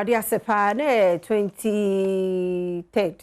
Ade ase paa na ɛyɛ 23rd.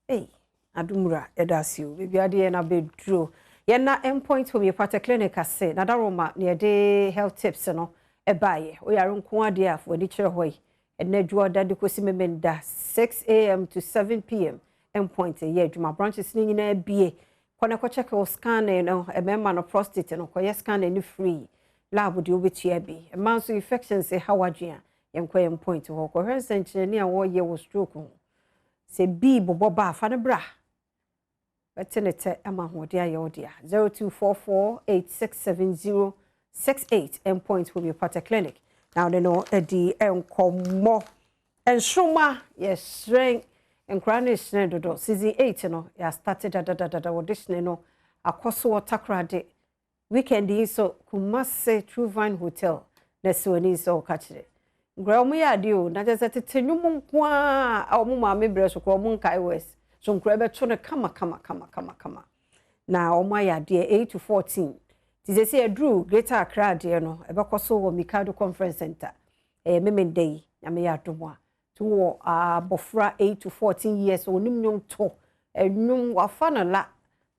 Ei, Adomura, yɛda ase o. Baabi adeɛ na bɛduro. Yɛna Mpoint Homeopathic Clinic ase na daroma na yɛde health tips no ɛbaeɛ. Woyare nko adeɛ a, fo ani kyerɛ hɔ yi. Ɛnɛ dwoada de kɔsi Memenda 6 a.m. to 7 p.m. Mpoint ɛyɛ adwuma. Branches no nyinaa bie. Kɔ na kɔcheck wo scan no, mmarima no prostate no, kɔyɛ scan no free. Lab deɛ wobɛtua bi. Mmaa nso infections ɛha w'adwene a, yɛnkɔ yɛn Mpoint hɔ. Kɔhwɛ nsɛnkyerɛnne a wɔreyɛ wɔ stroke ho. Sɛ bii bobɔ ba a, fa no bra. Bɛte ne tɛ ama ahoɔden ayɛ wo dea. 0244 8670 68, Mpoint Homeopathic Clinic. Na wɔde no adi nkɔmmɔ. Nsoroma yɛhyerɛn nkwaraa no hyerɛn dodo. Season 8 no yɛastart dadadada, wɔde hyerɛn no akɔ so wɔ Takoradi. Weekend yi nso Kumase True Vine Hotel na ɛsɛ w'ani nso ɔka kyerɛ. Nkwaraa wɔn yɛ adeɛ o, na kyerɛ sɛ tete nnwom nko ara a wɔn maame brɛ so koraa wɔn nkae west. So nkwaraa bɛto no kama kama kama kama kama. Na wɔn ayɛ adeɛ 8 to 14. Ti sɛ sɛ yɛduru Greater Accra adeɛ no, ɛbɛkɔ so wɔ Mikado Conference Center. Ɛyɛ Memenda yi, Nyame yɛ adom a. Nti wɔ abɔfra 8 to 14 years, onim nnwom to, nnwom wafa no la,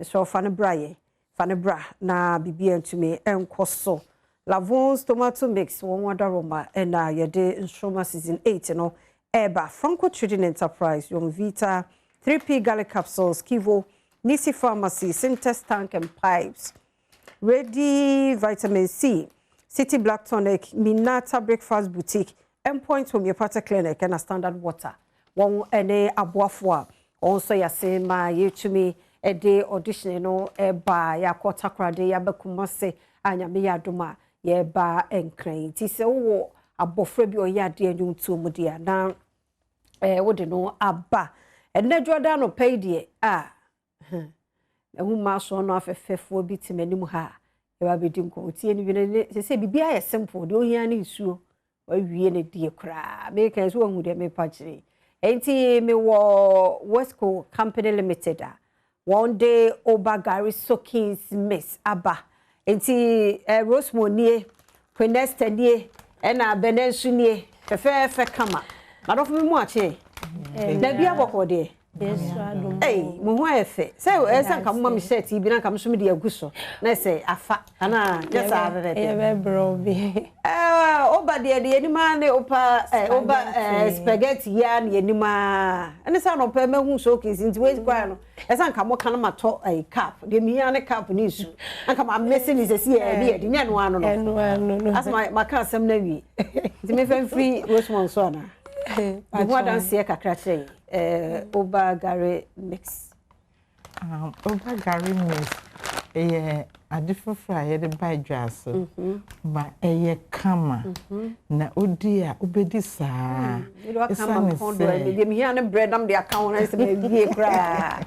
mesrɛ fa no bra yɛn. Fa no bra na biribiara ntumi nkɔ so. Lavons tomato mix wɔn adaroma ɛna yɛde Nsoroma season 8 no ɛreba. Franco Trading Enterprise, Yomvita, 3P Garlic Capsules, Kivo, Nisi Pharmacy, Sintex Tank and Pipes, Ready Vitamin C, City Black Tonic, Minata Breakfast Boutique, Mpoint Homeopathic Clinic, ɛna Standard Water. Wɔn ɛne aboafoɔ a wɔn nso yɛase ma yɛtumi ɛde audition no ɛba. Yɛakɔ Takoradi, yɛaba Kumase a Nyame yɛ adom a yɛba Nkran. Nti sɛ wowɔ abɔfra bi a ɔyɛ adeɛ nnwomtoɔ mu deɛ na wode no aba. Ɛnnɛ dwoada anɔpa yi deɛ a ɛho mmaa soɔ no afɛfɛfoɔ bi te m'anim ha a yɛba bɛdi nkɔmmɔ. Tie no bi no sɛ sɛ biribiara yɛ simple deɛ, ohia ne nsuo wawie ne deɛ koraa. Meka nso wahu deɛ mepa kyerɛ. Enti mewɔ Wesco Company Limited a wɔn de Oba Gari Soakings Mix aba. Nti Rosemond nie, Queen Esther nie, ɛna Bɛnɛ nso nie, fɛfɛɛfɛ kama. Madɔfo, mi mu akye na bi abɔkɔ deɛ. Ei, mo ho ayɛ fɛ sɛ ɛsɛ nka moma me shirt yi bi na nka mo nso mede agu so na ɛsɛ afa anaa nyɛ saa pɛpɛpɛ. Yɛbɛbrɛ bi. Oba deɛ anim ara ne opa oba spaghetti yi ara ne anim ara ɛne sɛ anɔpɛ mahu showcase. Nti wei koraa no ɛsɛ nka moka no matɔ cup deɛ mehia ne cup ne nsu anka ma mɛsi ne sɛsi yɛ ne yɛde nyɛ no ano no. Ɛno ano no. Asɛ maka asɛm no awie, nti mefa mfiri Rosemond so anaa de ho adanseɛ kakra kyerɛ yɛn, Oba Gari Mix. Oba Gari Mix ɛyɛ ade foforɔ a yɛde ba dwa so ma ɛyɛ kama na odi a wobɛdi saa. Ɛsiane sɛ deɛ mehia ne brɛ nam de aka ho na sɛ mawie koraa.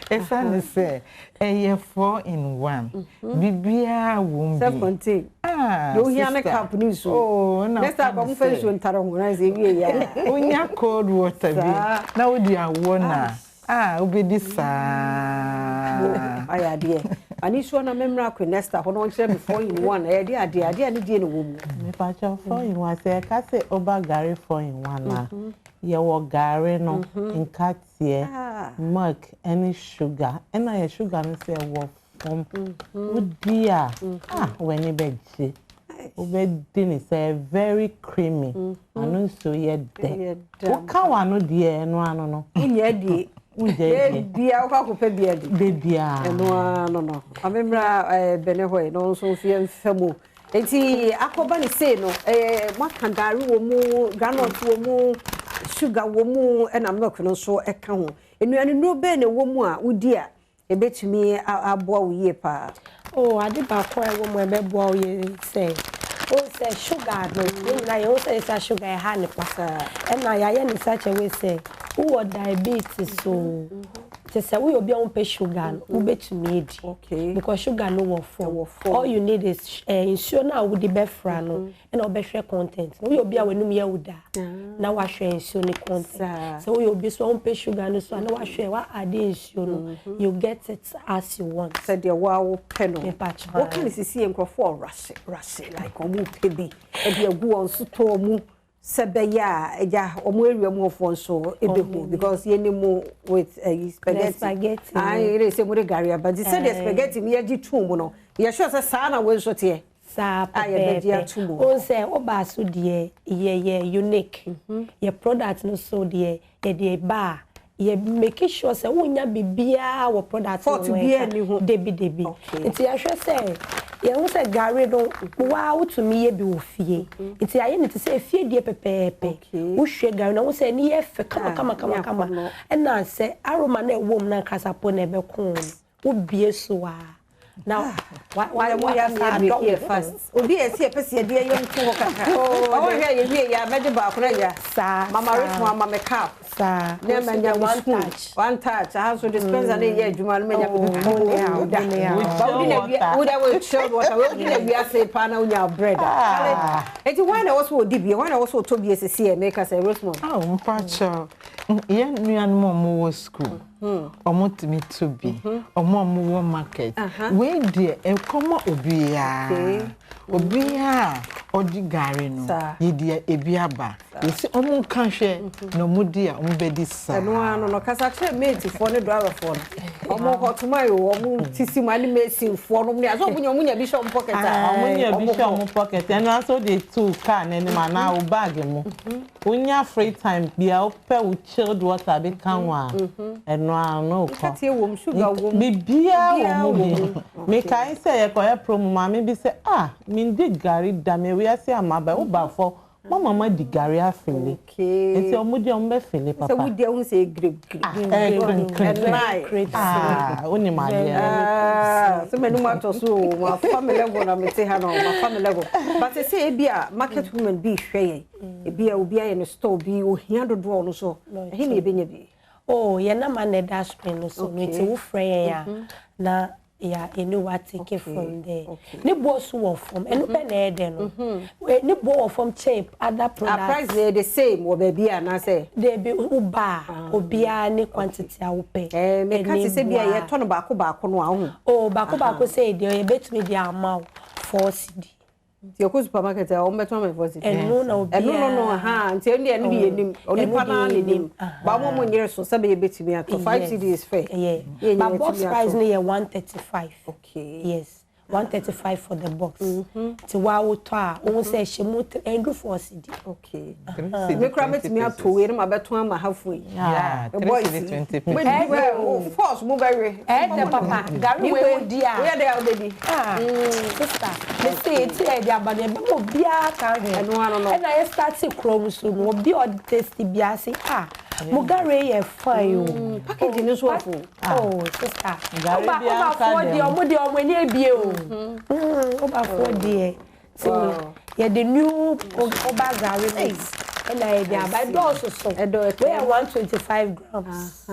Ɛsiane sɛ ɛyɛ four in one, biribiara wɔ mu bi. Self contained. Ah. Deɛ ohia ne cup ne nsuo. Oh, na next time kɔmfa nsuo ntare ho na sɛ ewie yɛ. Wonya cold water bi na wode awɔ na a wobɛdi saa. Ayɛ adeɛ ani nsuo na memmra Queen Esther hɔ na ɔnkyerɛ me four in one ɛyɛ de adeɛ adeɛ a ne die ne wɔ mu. Mepakyɛ, four in one, sɛ yɛka sɛ Oba Gari four in one a, yɛwɔ gari no, nkateɛ, milk ɛne sugar. Ɛna yɛ sugar no sɛ ɛwɔ fam, wodi a, ah, w'ani bɛgye. Wobɛdi ne sɛ very creamy, ano nso yɛ dɛ. Woka w'ano deɛ, ɛno ano no. Wonya adie. Wongya adie. Bia wokɔ akɔpɛ bia di. Bebiaa. Ɛno ano no amemmra bɛne hɔ yi na ɔno nso mfeɛ mfa mu. Nti akɔba ne sei no, moaka gari wɔ mu, groundnut wɔ mu, sugar wɔ mu, ɛna milk no nso ɛka ho. Nnuane nnuro bɛn na ɛwɔ mu a wodi a ɛbɛtumi aboa wo yie paa? Oh, ade baako a ɛwɔ mu a ɛbɛboa wo yie sɛ wohu sɛ sugar no, yɛn nyinaa yɛhu sɛ yɛsa sugar ɛha nipa, ɛna yɛayɛ ne such a way sɛ wowɔ diabetes o, te sɛ woyɛ obi a wompɛ sugar no, wobɛtumi adi because sugar no wɔ fam. Ɛwɔ fam. All you need is nsuo no a wode bɛfra no, ɛna wobɛhwɛ content no. Woyɛ obi a w'anum yɛ wo da na wahwɛ nsuo no content. Sɛ woyɛ obi so a wompɛ sugar no so a, na wahwɛ wa ade nsuo no, you get it as you want. Sɛdeɛ woa wopɛ no. Mepakyɛ. Woka ne sisi yɛ nkurɔfoɔ rush rush like ɔmo pɛ bi ɛde agu wɔn so tɔɔ mu. Sɛ bɛyɛ a agya wɔn area mu hɔfoɔ nso ɛbɛhu because yɛnim mo with ɛyi spaghetti. Spaghetti. Ayi yɛrɛ sɛ mo de gari aba nti sɛdeɛ spaghetti ni yɛgye tum mu no yɛ sure sɛ saa na wei nso teɛ. Saa A yɛbɛgye pɛpɛɛpɛ. ato mu. Wohu sɛ wobaa so deɛ yɛyɛ unique. Yɛ product no so deɛ yɛde ba a yɛ make sure sɛ wonnya biribiara wɔ product no Fault ho biara ɛka. nni ho. Debi debi. Okay. Nti yɛhwɛ sɛ yɛhu sɛ gari no waa wotumi yɛ bi wɔ fie. Nti yɛayɛ no te sɛ efie deɛ pɛpɛɛpɛ. Okay. Wohwie gari no wohu sɛ ani yɛ fɛ kama Ah, kama kama ne kama. akɔnnɔ. Ɛna sɛ aroma no a ɛwɔ mu no ankasa po na ɛbɛko no. Wobie so a na wa wa Wa wakasa yɛ adɔ wo yɛ ho. fast. Obi a ɛsi yɛpɛ sɛ yɛde yɛ nto hɔ kakra. Ɔwɔ hwɛ yɛ wie yɛ a mɛgye baako na yɛ. Saa Mama Rich ama me cup. Saa. Ne ma nya me One spoon. touch. One touch. Aha nso dispenser ne yɛ adwuma no ma nya me Oh, ne haw, ne haw. Ba wodi na wia wodi na chilled water. Wodi na wia se pa na wonya bread. Ah. Enti why na wɔso odi bie? Why na wɔso ɔtɔ bie sisi yɛ meka sɛ Rosemond? Ah, mpakyɛw. Yɛn nuanom a wɔwɔ school, wɔtumi to bi. Wɔn a wɔwɔ market. Wei deɛ ɛkɔma obiara. Obiara a ɔdi gari no, Saa. yɛde ebi aba. Yɛsi wɔn nka hwɛ na wɔn di a wɔn bɛdi saa. Ɛno ano no kasa kyerɛ matefoɔ ne driverfoɔ no. Ɔmo hɔtoma yi o, ɔmo tisi mu ane masonfoɔ no ne asɛ ɔmo nya bi hyɛ ɔmo pocket a. Ɔmo nya bi hyɛ ɔmo pocket ɛno nso de to car n'anim anaa wo bag mu. Wonya free time bia wopɛ wo chilled water bi ka ho a ɛno ano kɔ. Nkateɛ wɔ mu, sugar wɔ mu. Biribiara Biribiara wɔ mu wɔ bi. Mekae sɛ yɛkɔyɛ promo maame bi sɛ ah mendi gari da me wiase ama ba woba fɔ mama ma di gari afele. Okay. Nti ɔmo di ɔmo bɛ fele Sɛ papa. wodi ahu sɛ ɛgirigiri. Ɛyɛ krinkrin. Ɛnnae. Ah wonim adeɛ. Ah, sɛ m'anim atɔ so o, mafa me level na mete ha no, mafa me level. But sɛ ebi a market woman bi hwɛ yɛn, ebi a obi ayɛ ne store bi, ohia dodoɔ no so, ɛhe na yɛbɛnya bi? Oh, yɛn number na ɛda screen no so no Okay. nti wofrɛ yɛn a na yɛ ɛne wa take it from there. Okay. Ne boɔ so wɔ fam ɛno pɛ na ɛyɛ dɛ no. Ne boɔ wɔ fam kyɛn other A products. price yɛ the same wɔ baabi a anaasɛ? Deebi woba a obiara ne quantity a wopɛ. Meka te sɛ bi a ɛne boa. yɛtɔ no baako baako no a wohu. Oh, baako baako sɛ deɛ yɛbɛtumi de ama wo 4 cedi. Nti yɛkɔ supermarket a wɔmbɛtɔn ama 4 cedi. Ɛno na obiara. Ɛno no no ha nti ɛno deɛ ɛno deɛ yɛnim. Onipa ɛno naa deɛ na nim. yɛnim. Aha. Ba mo mo nyere so sɛ bɛyɛ bɛtumi atɔ. 5 Yes. cedi is fair. Yeah. Yɛn But nyinaa box yɛtumi price atɔ. no yɛ 135. Okay. Yes. 135 for the box. Nti wa wotɔ a wohu sɛ ɛhyɛ mu ɛndu 4 cedi. Okay. 3 cedi Me kura 20 mɛtumi pesos. atɔ wei na mabɛtɔn ama hafo yi. Yeah, The 3 boys cedi 20 Wait, pesos. well, force mo bɛwe. Ɛyɛ papa gari wei wo di a. Woyɛ dɛ a wobɛdi. Ah, sister, me se eti yɛ de aba no ɛbɛma obiara ka hwɛ. Ɛno ano no. Ɛna yɛ start kurom so no obi a ɔde taste biara se ah mo gari yɛ fine o. Packaging no so ɔfo. Oh, sister. Gari Oba biara ka obafoɔ dɛm. deɛ ɔmo deɛ ɔmo ani ebie o. Obafoɔ deɛ ti yɛde new oba gari mix ɛna yɛde aba ɛdɔɔso so. Ɛdɔɔso. Wei yɛ 125 grams.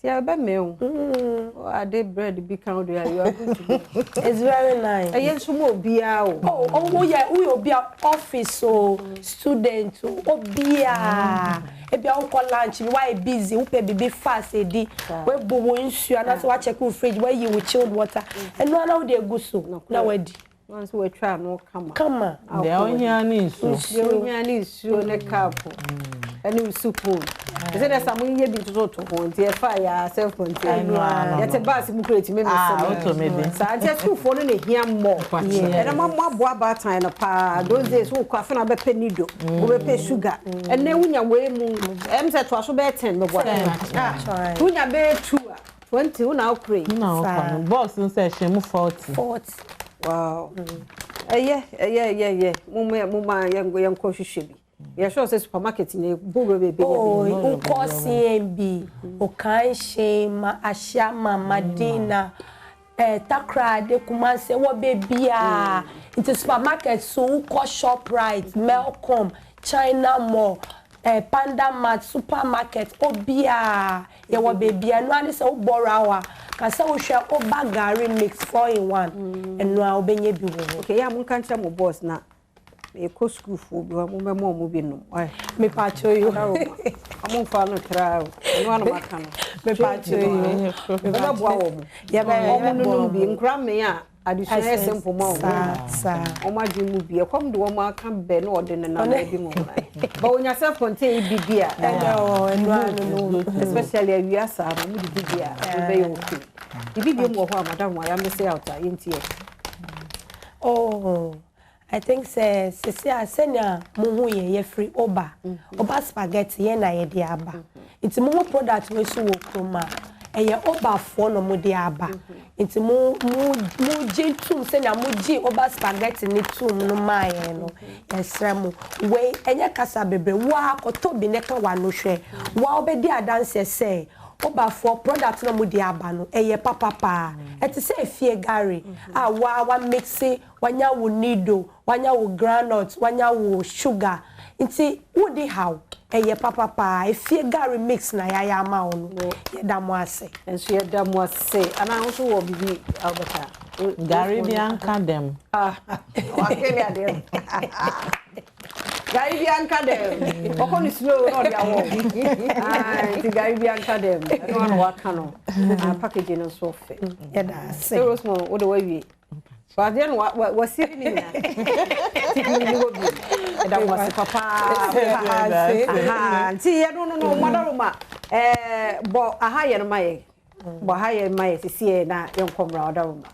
Ti a bɛ o. Ade bread bi ka wo de a you are good to go. It's very nice. Ɛyɛ nso ma obiara o. Oh, woyɛ obi a office o, student o, obiara. Ebi a wokɔ lunch bi wayɛ busy, wopɛ bibi fast edi, webu wo nsuo anaasɛ wakyɛke wo fridge, wayi wo chilled water. Ɛno ara wode egu so na wadi. Wɔn nso wɔatwa ano kama. Kama. Deɛ ohia ne nsuo. Deɛ ohia ne nsuo ne cup ɛne spoon. Ɛsɛ dɛ sɛ mo nyɛ bi ntoto to ho nti ɛfa yɛ a self contained. Ɛno ara no. Yɛte baasi mu kura etimi mi Ah, sɛ wotɔ me bi. Saa nti asukuufoɔ no na ehia mmɔ. Ɛna mo aboa abaatan no paa. Those days wokɔ afei na wobɛpɛ nido, wobɛpɛ sugar. Ɛnɛ wonya wei mu ɛm sɛ toa so bɛyɛ 10 bɛboa. Ah, wonya bɛyɛ two a 20 wona wokura yi. Na ɔkɔ no box no sɛ ɛhyɛ mu 40. 40. Wow. Ɛyɛ ɛyɛ ɛyɛ ɛyɛ mo mo mo ma yɛn yɛnkɔ hwehwɛ bi. Yɛhwɛ sɛ supermarket ne bowura beebi. Oh, wokɔ CMB, Okanshe, ma Ashiama, Madina, Takoradi, Kumasi, wɔ beebiara. Nti supermarket so wokɔ Shoprite, Melcom, China Mall, Panda Mart, supermarket, obiara yɛwɔ beebiara. Ɛno ara ne sɛ wobɔ rawa, ka sɛ wohwɛ Oba gari mix four in one. Ɛno ara wobɛnya bi wɔ hɔ. Okay, yɛ a monka nkyerɛ mo boss na mekɔ sukuufoɔ bi hɔ mommɛma ɔmo bi nom. Ɔyɛ. Mepatwo yo. Ɔmo mfa no tra o. Ɛno ara na maka no. Mepatwo yo. Bɛbɛboa wɔ mo. Yɛbɛ Ɔmo nonom bi nkura mmea a Adesua yɛ simple ma wɔn. Saa saa. Wɔn adwene mu bi ɛkɔm de wɔn aka bɛ na ɔde nenam baabi mu. But onya self contained bi bi a. Ɛnɛ o ɛnu ano no. Especially awia saa no wɔn didi bi a ɛbɛyɛ okay. Bibi bi mu wɔ hɔ a madam wa ya miss out a yɛntie. Oh, I think sɛ sisi a sɛnea mo hu yɛ yɛfiri Oba. Oba spaghetti yɛn na yɛde aba. Nti mo ho product wei so wɔ kurom a ɛyɛ Obafoɔ na mo de aba. Nti mo mo mo gye tum sɛnea mo gye Oba spaghetti ne tum no maa yɛn no. Yɛsrɛ mo. Wei ɛnyɛ kasa bebree. Waa kɔtɔ bi ne ka w'ano hwɛ. Waa wobɛdi adanseɛ sɛ Obafoɔ product na mo de aba no ɛyɛ papapaa. Ɛte sɛ efie gari a waa wa mix wanya wo nido, wanya wo groundnut, wanya wo sugar. Nti wodi haw ɛyɛ papapaa. Efie gari mix na yɛayɛ ama wo no. Yɛda mo ase. Nso yɛda mo ase. Anaa nso wɔ bibi a wobɛka? Gari bi anka dɛm. Ah, wakele adeɛ no. Gari bi anka dɛm. Ɔkɔ ne slow na ɔde awɔ. Ah, nti gari bi anka dɛm. Ɛno ano waka no. Ah, package no nso fɛ. Yɛda ase. Sɛ Rosemond, wode wawie. Wadeɛ no wasiri ne nyinaa. Tiki ni wɔ bi. Ɛda mo ase papaapa. Aha, nti yɛno no madaroma bɔ aha yɛ no ma yɛ. Bɔ aha yɛ ma yɛ sisi yɛ na yɛnkɔ mmra ɔdaroma.